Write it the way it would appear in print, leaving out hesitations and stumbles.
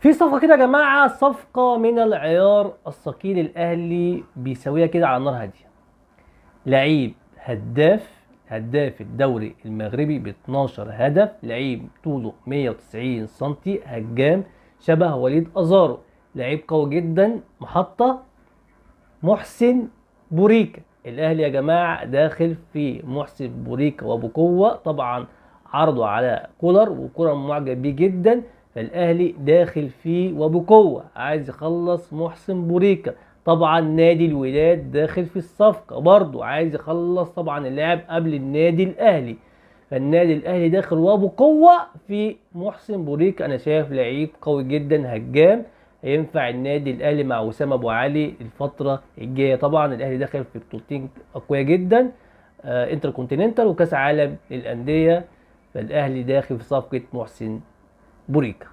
في صفقة كده يا جماعة، صفقة من العيار الثقيل، الاهلي بيسويها كده على نار هادية. لعيب هداف الدوري المغربي ب 12 هدف، لعيب طوله 190 سنتي، هجام شبه وليد ازارو، لعيب قوي جدا، محطة محسن بوريكا. الاهلي يا جماعة داخل في محسن بوريكا وبقوة، طبعا عرضه على كولر وكولر معجب بيه جدا، فالاهلي داخل فيه وبقوة، عايز يخلص محسن بوريكا. طبعا نادي الوداد داخل في الصفقة برضو، عايز يخلص طبعا اللاعب قبل النادي الاهلي، فالنادي الاهلي داخل وبقوة في محسن بوريكا. انا شايف لعيب قوي جدا، هجام، هينفع النادي الاهلي مع وسام ابو علي الفترة الجاية. طبعا الاهلي داخل في بطولتين اقوياء جدا، انتر كونتيننتال وكاس عالم للاندية، فالاهلي داخل في صفقة محسن بوريكا.